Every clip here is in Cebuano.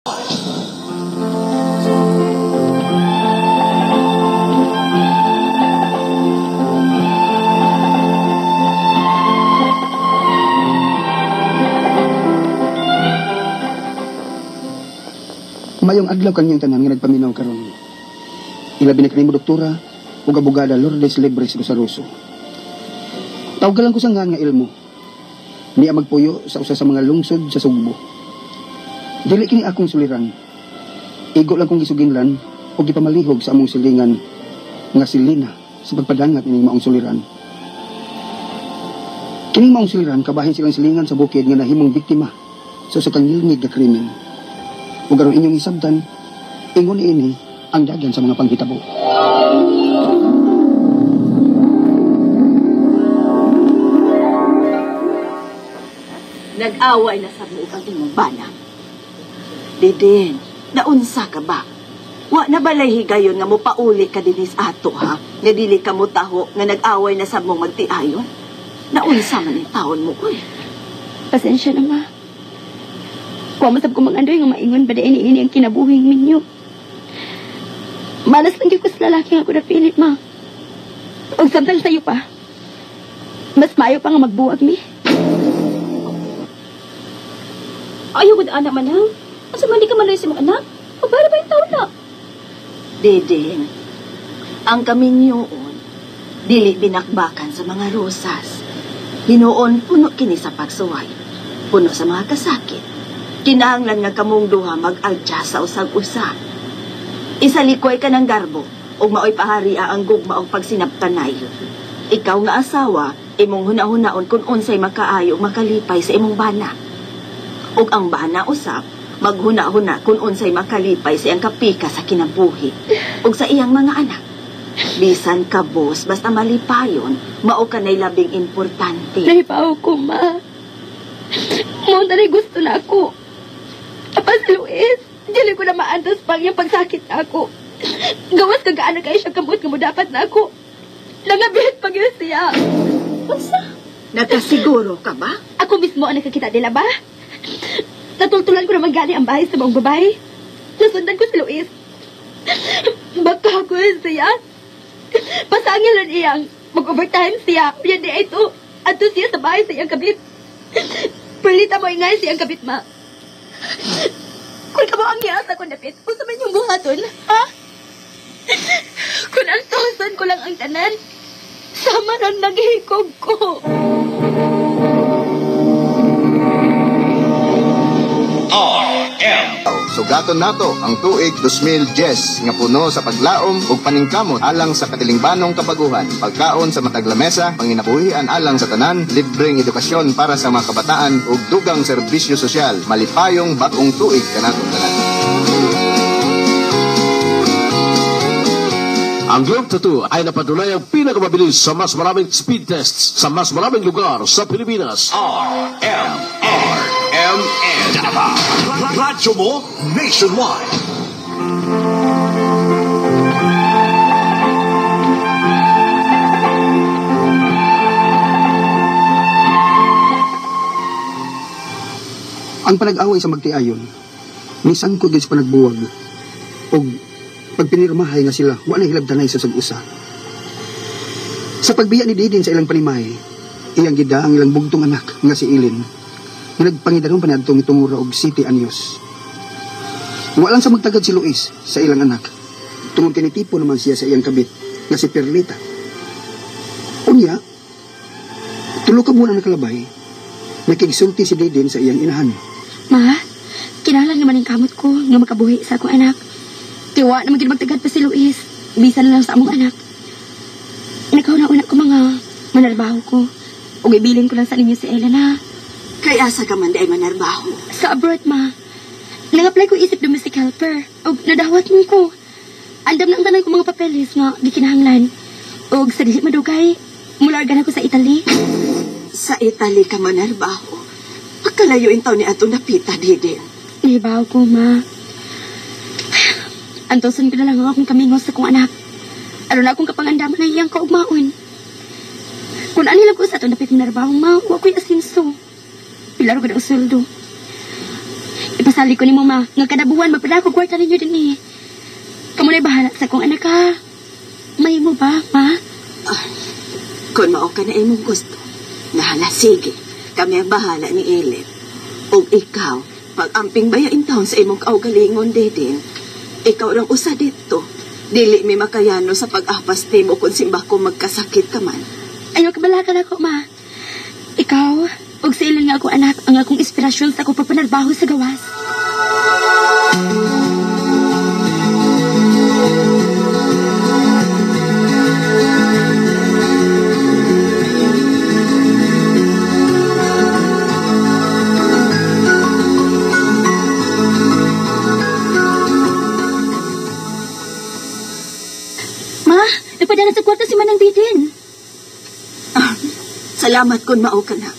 Mayong adlaw kanyang tanan nga nagpaminaw karon. Ilabi na kanimo doktora ug abogada Lourdes Libres Rosaroso. Tawgalan ko sa nga ilmo. Niya magpuyo sa usa sa mga lungsod sa Sugbo. Dili kini akong suliran. Igo lang kong gisuginlan ug gipamalihog sa among silingan nga si Lina sa pagpadangat ining maong suliran. Kining maong suliran kabahin silang silingan sa bukid nga nahimong biktima sa usa ka ngilngig nga krimen. Ug aron inyong isabtan, ingon ini ang dagan sa mga panghitabo. Nag-away na sa buok ang imong bana. Didin, naunsa ka ba? Wa na balay higayon nga mopauli ka dinis ato ha? Nga dili ka mo taho nga nag-away na sa mong magtiayon? Naunsa man ang taon mo, uy. Pasensya na, ma. Kuha masab ko mag-andoy nga maingon ba di ini ang kinabuhing minyo. Malas lang ko sa lalaki nga ako napilit, ma. Og samtang sayo pa, mas maayo pa nga magbuwag mi. Ayaw ko anak manang. Asa man di ka maloy sa mga anak? O para ba yung taon na? Didin, ang kaminyoon, dili binakbakan sa mga rosas. Hinuon puno kini sa pagsuway, puno sa mga kasakit. Kinahanglan nga kamong duha mag-adjust sa usag-usa. Isalikoy ka ng garbo, ug maoy paharia ang gugma og pagsinabtanay. Ikaw nga asawa, imong huna-hunaon kung unsay makaayo makalipay sa imong bana. Ug ang bana usab, maghuna-huna kung unsay makalipay sa iyang kapika sa kinabuhi ug sa iyang mga anak. Bisan ka boss, basta malipayon, mao ka na'y labing importante. Nahipaw ko, ma. Mao na gusto na ako. Apas, Luis, dili ko na maantos pang iyang pagsakit na ako. Gawas ka gaano kayo siya kamot nga mo dapat na ako. Nangabihit pag yun siya. Unsa? Nakasiguro ka ba? Ako mismo ang nakakita nila ba? Natultulan ko naman gani ang bahay sa buong babae. Nasundan ko si Luis. Baka ko yun siya. Pasangil lang iyang mag-overtime siya. Yan di ito. Ato siya sa bahay sa iyang kabit. Perlita mo ingay sa iyang kabit, ma. Kung ka mo ang iyasa ko napit, kung sa man yung buhaton, ha? Kung ang tosan ko lang ang tanan, sama nang naghihikog ko. RM. Sugaton nato ang tuig 2010 nga puno sa paglaom ug paningkamot alang sa katilingbanong kabaguhan, pagkaon sa matag lamesa, panginabuhian alang sa tanan, libreng edukasyon para sa mga kabataan ug dugang serbisyo sosyal. Malipayong bag-ong tuig kanatong tanan. Ang Globe Tattoo ay napatunayang pinakamabilis sa mas maraming speed tests sa mas maraming lugar sa Pilipinas. R M R M N. Davao. Radyo mo nationwide. Ang panag-away sa magtiayon, nisangkod sa panagbuwag og pagpinirmahay nga sila, wala hilabtanay sa sag-usa. Sa pagbiya ni Didin sa ilang panimahe, iyang gida ang ilang bugtong anak nga si Ilin, nga nagpangidaron panadtong itungura og City Anyos. Walang sa magtagad si Luis sa ilang anak, tungod kay nitipo naman siya sa iyang kabit nga si Perlita. Unya, tulo ka buwan ang nakalabay, nakigsulti si Didin sa iyang inahan. Ma, kinahanglan naman ang kamot ko nga makabuhi sa akong anak. Tiwa na magtagad pa si Luis. Bisan na lang sa among anak. Nakauna-una ko mga manarbaho ko. Ug ibilin ko lang sa ninyo si Ellen, ha? Kay asa ka man di ay manarbaho? Sa abroad, ma. Nang-apply ko isip domestic helper. Ug nadawat mo ko. Andam na ang tanan ko mga papeles nga gikinahanglan. Ug sa dili madugay, mulargan ako sa Italy. Sa Italy ka manarbaho? Pagkalayo intaw ni ato napita, Didin. Nahibaw ko, ma. Antosan ko na lang ang akong kamingos sa akong anak. Aron na akong kapangandaman na iyang kaugmaon. Kung ano lang ko sa itong napit manarbaho, ma, wa ko'y asinso. Pilaro ka na ang sweldo. Salig ko ni mo, ma, nga kada buwan magpadako kwarta ninyo din eh. Kamu na'y bahala sa kong anak ha. May mo ba, ma? Ah, kung mao ka na imong gusto, nahala, sige. Kami ang bahala ni Ellen. O ikaw, pag-amping baya in town sa imong kaugalingon, Deden, ikaw lang usa dito. Dili mi makayano sa pag-apas nimo kung simba ko magkasakit ka man. Ayaw kabalakan ako, ma. Ikaw, og sa ilan nga ako anak, ang akong inspirasyon sa akong pagpanarbaho sa gawas. Ma, nagpadala sa kwarta si Manang Didin. Ah, salamat kung mao ka na.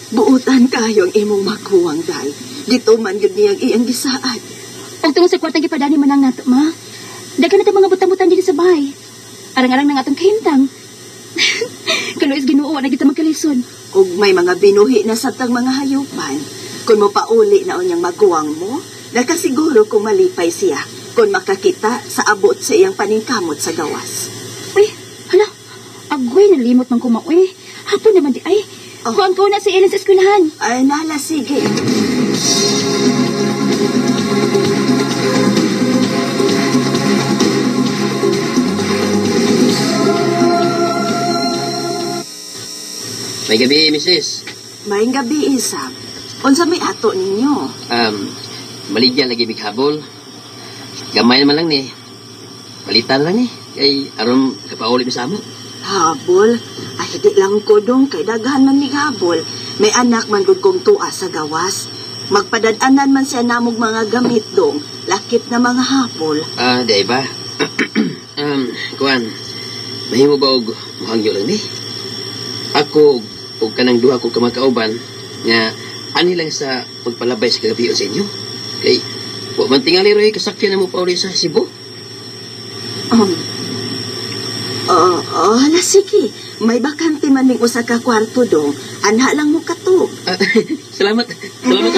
Buutan kayo ang imong makuwang day. Dito man yun niyang iyang gisaad. Og tungod sa kwartang gipadani manang nato, ma. Daghan na mga butang-butang din sa bahay. Arang-arang nang atong kahimtang. Kaluis Ginoo na kita magkalisod. Og may mga binuhi na sabtang mga hayupan. Kung mopauli na unyang maguwang mo, nakasiguro kung malipay siya kung makakita sa abot sa iyang paningkamot sa gawas. Uy, hala. Agoy, nalimot man ko mauy. Hapon naman di ay. Oh. Kuan ko na si Ellen sa eskwelahan. Ay, nala, sige. May gabi, misis. May gabi, Isab. Unsa may ato ninyo? Maligya lagi bighabol. Gamay naman lang ni. Palitan lang ni. Kay aron kapauli mi sa amo. Habol? Ay, di lang ko dong. Kay daghan man ni habol. May anak man gud kong tuwa sa gawas. Magpadadanan man siya namog mga gamit dong. Lakip na mga habol. Ah, di ba? Kuan, mahimo ba og muhangyo lang ni? Ako og kanang duha ko ka mga kauban nga ani lang sa pagpalabay sa kagabion sa inyo. Kay wa man tingali roy kasakyan na mo pauli sa Cebu. Hala, sige. May bakante man ning usa ka kwarto dong. Anha lang mo katog. Salamat. Salamat.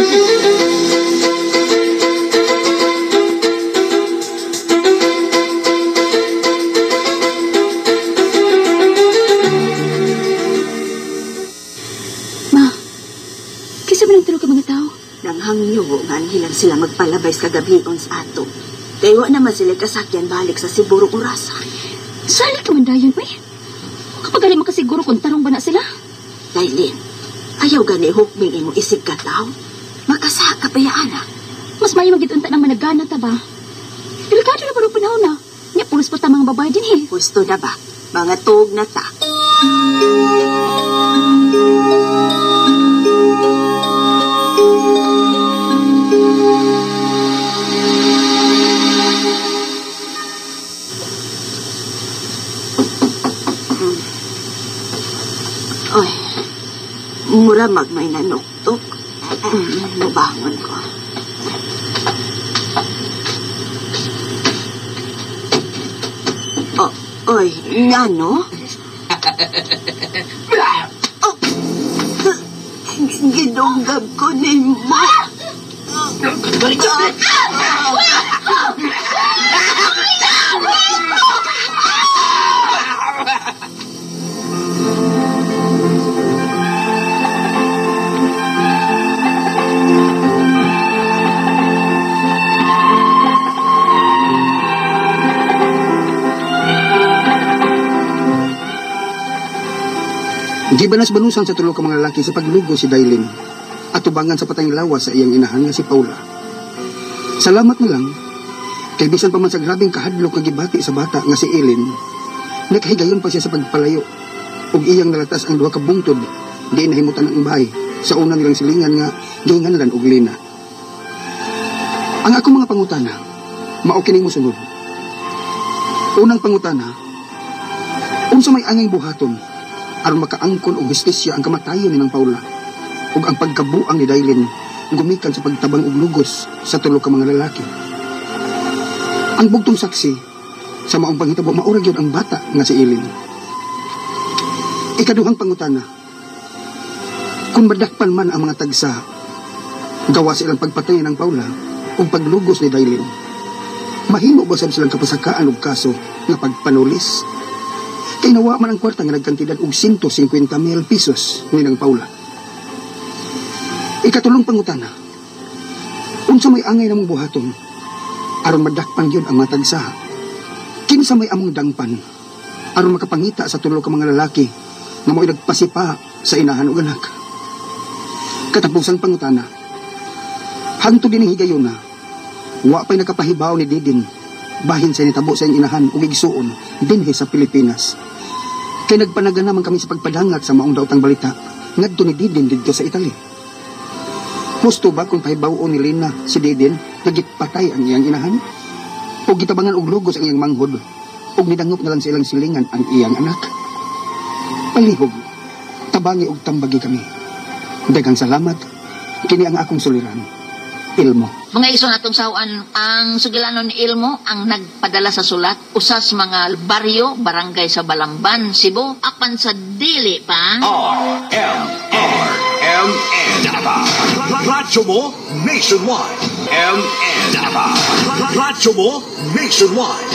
Ma, kisa man ang tulog ka mga tao? Nanghangyo nga anhilang sila magpalabay sa kagabion sa ato. Kay wa naman sila kasakyan balik sa Cebu orasa. Sali ka man dayon, uy. Kapag alam makasiguro kung tarong ba na sila? Dailin, ayaw gani hukming imong isig ka tao. Makasaka pa ya, anak. Mas mayo magitunta ng managana ta ba? Delikado na parang panahon na. Nya, pulos pa ta mga babae din eh. Gusto na ba? Mga tuog na ta. Oy, mura magmay nanuktok. Mubangon ko. Oh, oy, ngano? Oh, gidunggab ko nimo. Gibanas-banusan sa tulo ka mga lalaki sa paglugo si Dailin at tubangan sa patayng lawas sa iyang inahan nga si Paula. Salamat na lang, kay bisan pa man sa grabeng kahadlok nga gibati sa bata nga si Ellen, nakahigayon pa siya sa pagpalayo ug iyang nalatas ang duha ka bungtod di nahimutan ang bahay sa una nilang silingan nga gihinganlan og lina. Ang akong mga pangutana, mao kining mosunod. Unang pangutana, unsa may angay buhaton aron makaangkon og hustisya ang kamatayon ni nang Paula ug ang pagkabuang ni Dailin gumikan sa pagtabang og lugos sa tulo ka mga lalaki. Ang bugtong saksi sa maong panghitabo maura gyud ang bata nga si Ellen. Ikaduhang pangutana, kung madakpan man ang mga tagsa gawa sa ilang pagpatay ng Paula, ug paglugos ni Dailin? Mahimo ba sab silang kapasakaan og kaso nga pagpanulis? Kay nawa man ang kwarta nga nagkantidad og 150,000 pesos ni nang Paula. Ikatulong pangutana, unsa may angay namong buhaton aron madakpan gyud ang matag saha? Kinsa may among dangpan aron makapangita sa tulo ka mga lalaki nga mo'y nagpasipa sa inahan ug anak? Katapusang pangutana, hangtod dining higayuna, wa pa'y nakapahibaw ni Didin bahin sa nitabo sa iyang inahan ug igsuon dinhi sa Pilipinas. Kay nagpanaga naman kami sa pagpadangat sa maong daotang balita ngadto ni Didin didto sa Italy. Husto ba kung pahibaw-on ni Lina si Didin nga gipatay ang iyang inahan? O gitabangan og lugos ang iyang manghod ug nidangop na lang sa ilang silingan ang iyang anak? Palihog, tabangi og tambagi kami. Daghang salamat, kini ang akong suliran. Ilmo. Mga igsoon, atong sawan ang sugilanon ni Ilmo, ang nagpadala sa sulat usas mga baryo, barangay sa Balamban, Cebu, apan sa dili pa. R M R M N Davao. Radyo mo nationwide. M N Davao. Radyo mo nationwide.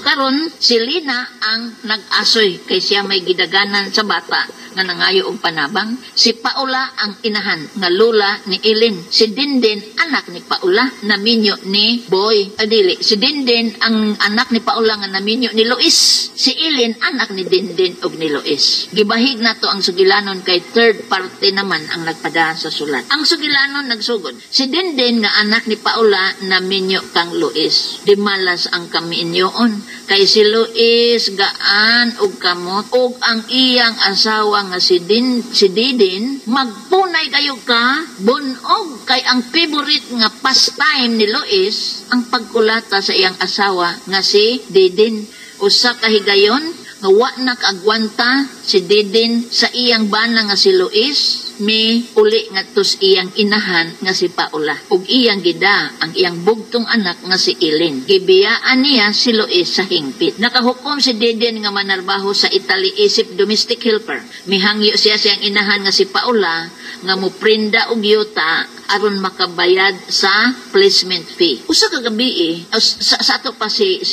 Karon si Lina ang nag-asoy kay siya may gidaganan sa bata nga nangayo og panabang. Si Paula ang inahan nga lula ni Ilin. Si Dindin anak ni Paula naminyo ni Boy. Adili, si Dindin ang anak ni Paula nga naminyo ni Luis. Si Ilin anak ni Dindin og ni Luis. Gibahig nato ang sugilanon kay third party naman ang nagpadahan sa sulat. Ang sugilanon nagsugod. Si Dindin nga anak ni Paula naminyo kang Luis. Di malas ang kaminyoon kay si Luis gaan og kamot og ang iyang asawa nga si Didin magpunay kayo ka bunog kay ang favorite nga pastime ni Luis ang pagkulata sa iyang asawa nga si Didin. Usa ka higayon nga wa na kaagwanta si Didin sa iyang bana nga si Luis, mi uli ngadto sa iyang inahan nga si Paula ug iyang gida ang iyang bugtong anak nga si Ilin. Gibiyaan niya si Luis sa hingpit. Nakahukom si Didin nga manarbaho sa Italy isip domestic helper. Mihangyo siya sa iyang inahan nga si Paula nga moprinda og yuta aron makabayad sa placement fee. Usa ka gabi sa ato pa si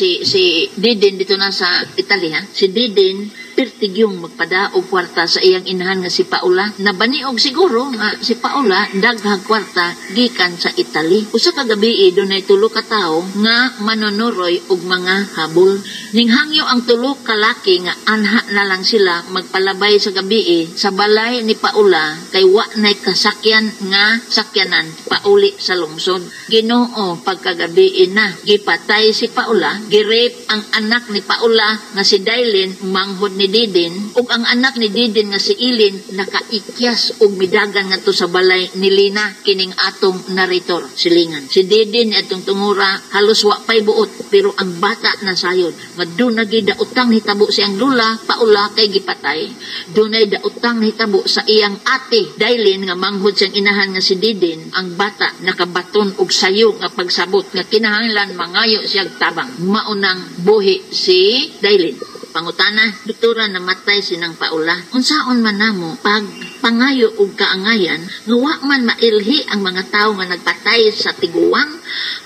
Didin dito na sa Italy ha. Si Didin pirtigyong magpada og kwarta sa iyang inahan nga si Paula. Nabaniog siguro nga si Paula daghang kwarta gikan sa Italy. Usa ka gabi dunay tulo ka tawo nga manunuroy og mga habol. Ninghangyo ang tulo ka laki nga anha na lang sila magpalabay sa gabi sa balay ni Paula kay wa nay kasakyan nga sakyanan pauli sa lungsod. Ginoo, pagkagabi na gipatay si Paula, girape ang anak ni Paula nga si Dailin, manghod ni Didin, ug ang anak ni Didin nga si Ilin nakaikyas og midagan ngadto sa balay ni Lina kining atong narrator silingan. Si Didin atong tungura halos wa pay buot pero ang bata nasayod nga dunay daotang hitabo siyang lula Paula kay gipatay. Dunay daotang hitabo sa iyang ate Dailin nga manghod siyang inahan nga si Didin. Ang bata nakabaton og sayo nga pagsabot nga kinahanglan mangayo siyag tabang. Maunang buhi si Dailin. Pangutana, doktora, namatay sinang Paula. Unsaon man namo pag pangayo og kaangayan nga wa man mailhi ang mga tawo nga nagpatay sa tiguang?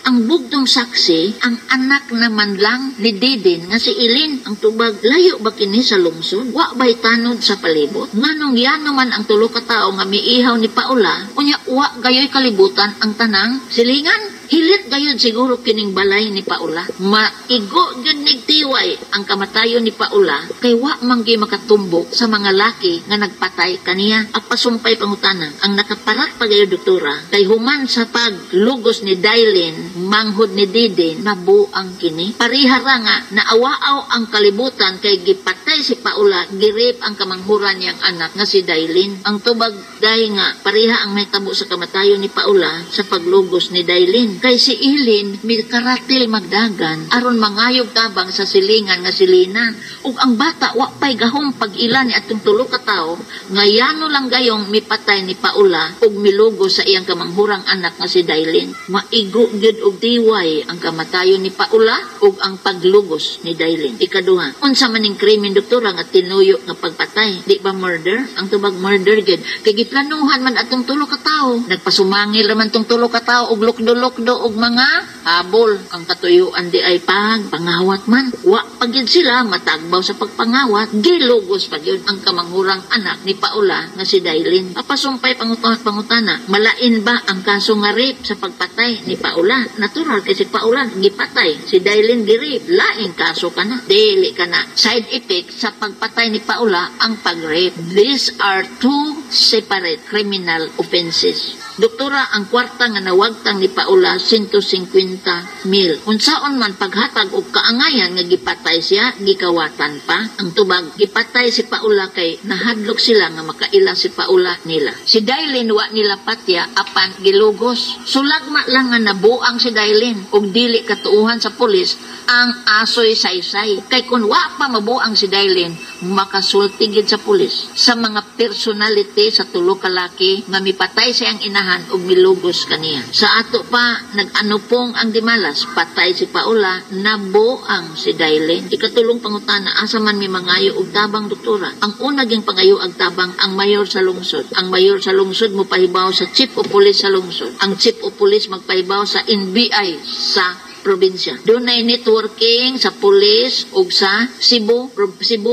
Ang bugtong saksi, ang anak naman lang ni Didin nga si Ilin. Ang tubag, layo ba kini sa lungsod? Wa ba'y tanod sa palibot? Nganong yano man ang tulo ka tawo nga miihaw ni Paula, unya wa gayoy kalibutan ang tanang silingan? Hilit gayud siguro kining balay ni Paula. Maigo gyud nigtiway ang kamatayon ni Paula kay wa man gyud makatumbok sa mga laki nga nagpatay kaniya. Apasumpay pangutana, ang nakaparat pa gayud doktora kay human sa paglugos ni Dailin, manghod ni Didin, nabuang kini. Pareha ra nga naawaaw ang kalibutan kay gipatay si Paula, girape ang kamanghuran niyang anak nga si Dailin. Ang tubag day nga pareha ang mahitabo sa kamatayon ni Paula sa paglugos ni Dailin. Kay si Ilin mikaratil magdagan aron mangayog tabang sa silingan nga si Lina. Ug ang bata wa pay gahom pag-ila ni atong tulo ka tawo nga yano lang gayong mipatay ni Paula ug milugo sa iyang kamanghurang anak nga si Dailin. Maigo gyud og diway ang kamatayon ni Paula ug ang paglugos ni Dailin. Ikaduha, unsa man ning krimen doktora nga tinuyo nga pagpatay? Di ba murder? Ang tubag murder gyud kay giplanuhan man atong tulo ka tawo. Nagpasumangil raman tong tulo ka tawo og lukdo-lukdo. pondo og mga habol. Ang katuyuan di ay pangawat man. Wa pa gyud sila matagbaw sa pagpangawat, gilugos pa gyud ang kamanghurang anak ni Paula nga si Dailin. Papasumpay pangutana, malain ba ang kaso nga rape sa pagpatay ni Paula? Natural kay si Paula gipatay, si Dailin gi-rape, laing kaso ka na. Dili ka na. Side effect sa pagpatay ni Paula ang pag-rape. These are two separate criminal offenses. Doktora, ang kwarta nga nawagtang ni Paula 150 mil. Unsaon man paghatag og kaangayan nga gipatay siya, gikawatan pa. Ang tubag, gipatay si Paula kay nahadlok sila nga makaila si Paula nila. Si Dailin wa nila patya apan gilugos. Sulagma lang nga nabuang si Dailin og dili katuuhan sa pulis ang asoy saysay. Kay kun wa pa mabuang si Dailin, makasulti gid sa pulis sa mga personality sa tulo ka laki nga mipatay siyang inahan og milugos kaniya. Sa ato pa nag-anupong ang Dimalas, patay si Paula, nabuang si Dailin. Ikatulong pangutana, asa man mi mangayo og tabang, doktora? Ang una ging pangayo og tabang ang mayor sa lungsod. Ang mayor sa lungsod mopahibaw sa chief of police sa lungsod. Ang chief of police magpahibaw sa NBI sa probinsya. Dunay networking sa police ug sa Cebu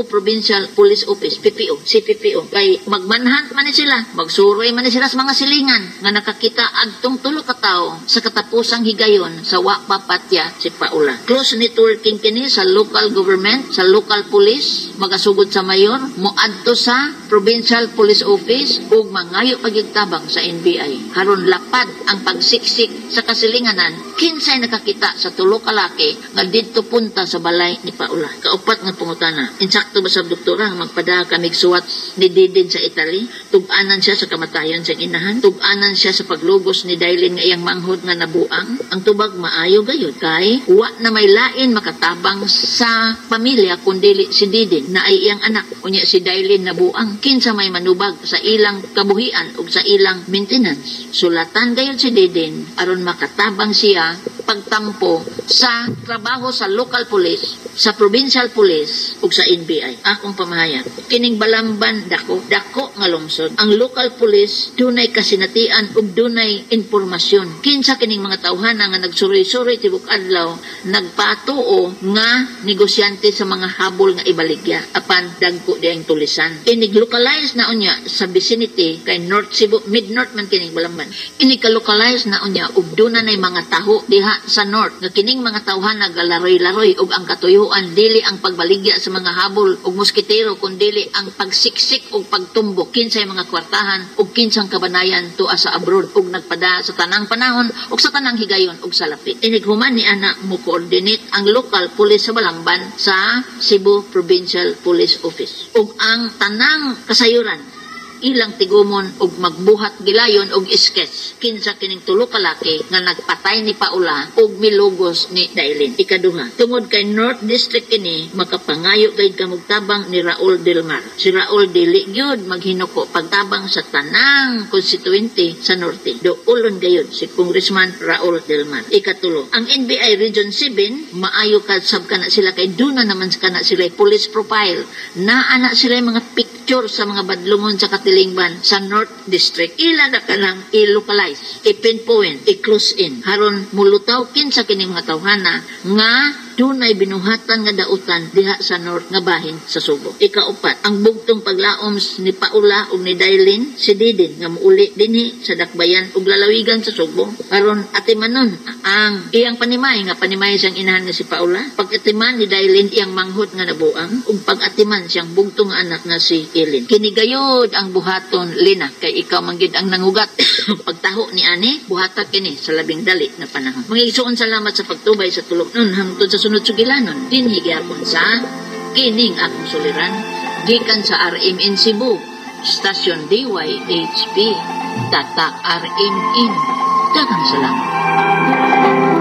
Provincial Police Office, PPO, CPPO. Kay magmanhunt man ni sila, magsuroy man ni sila sa mga silingan nga nakakita adtong tulo ka tawo sa katapusang higayon sa wa pa patya si Paula. Close networking kini sa local government, sa local police, magasugod sa mayor, moadto sa Provincial Police Office ug mangayo pagigtabang sa NBI. Haron lapad ang pagsiksik sa kasilinganan kinsay nakakita sa tulo ka laki nga didto punta sa balay ni Paula. Kaupat nga pangutana, insakto ba sa doktora nga magpada kamig suwat ni Didin sa Italy? Tug-anan siya sa kamatayon sa inahan? Tug-anan siya sa paglugos ni Dailin nga iyang manghod nga nabuang? Ang tubag maayo gayud kay wa na may lain makatabang sa pamilya kundili si Didin na ay iyang anak. Unya si Dailin nabuang, kinsa may manubag sa ilang kabuhian ug sa ilang maintenance. Sulatan gayud si Didin aron makatabang siya pagtampo sa trabaho sa local police, sa provincial police ug sa NBI. Akong pamahayag, kining Balamban dako, dako nga lungsod. Ang local police dunay kasinatian ug dunay impormasyon. Kinsa kining mga tawhana nga nagsuroy-suroy tibok adlaw nagpatuo nga negosyante sa mga habol nga ibaligya apan dagko diang tulisan. Inig localize na unya sa vicinity kay North Cebu, Mid-North man kining Balamban. Inig ka-localize na unya ug duna nay mga taho diha sa North nga kining mga tawhan nagalaroy-laroy ug ang katuyuan dili ang pagbaligya sa mga habol ug moskitero kundili ang pagsiksik ug pagtumbok kinsay mga kwartahan ug kinsang kabanayan tua sa abroad ug nagpada sa tanang panahon ug sa tanang higayon ug sa lapit. Inig human ni ana mo coordinate ang local police sa Balamban sa Cebu Provincial Police Office ug ang tanang kasayuran ilang tigumon og magbuhat gilayon og sketch kinsa kining tulo ka laki nga nagpatay ni Paula og milugos ni Dailin. Ikaduha, tungod kay North District kini makapangayo gayud kamugtabang ni Raul Del Mar. Si Raul dili gyud maghinuko pagtabang sa tanang constituency sa Norte. Doolon gayud si Congressman Raul Del Mar. Ikatulo, ang NBI Region 7 maayo kad sab kana sila kay duna naman kana sila police profile. Naa na sila mga picture sa mga badlungon sa katilingban sa North District. Ila na kanang i-localize, i-pinpoint, i-close in. Haron mulutaw kinsa kining mga tawhana nga dunay binuhatan nga dautan diha sa North nga bahin sa Subo. Ikaupat, ang bugtong paglaom ni Paula ug ni Dailin si Didin nga muuli dinhi sa dakbayan ug lalawigan sa Subo. Aron atimanon ang iyang panimay nga panimay siyang inahan nga si Paula, pag-atiman ni Dailin iyang manghod nga nabuang ug pag-atiman siyang bugtong nga anak nga si Elin. Kini gayud ang buhaton, Lina, kay ikaw man gid ang nangugat. Pagtaho ni ani, buhata kini sa labing dali na panahon. Mga igsoon, salamat sa pagtubay sa tulok nun hangtod sa sunod sugilanon. Dinhi gyapon sa kining akong suliran gikan sa RMN Cebu, Station DYHP, Tatak RMN. Daghang salamat.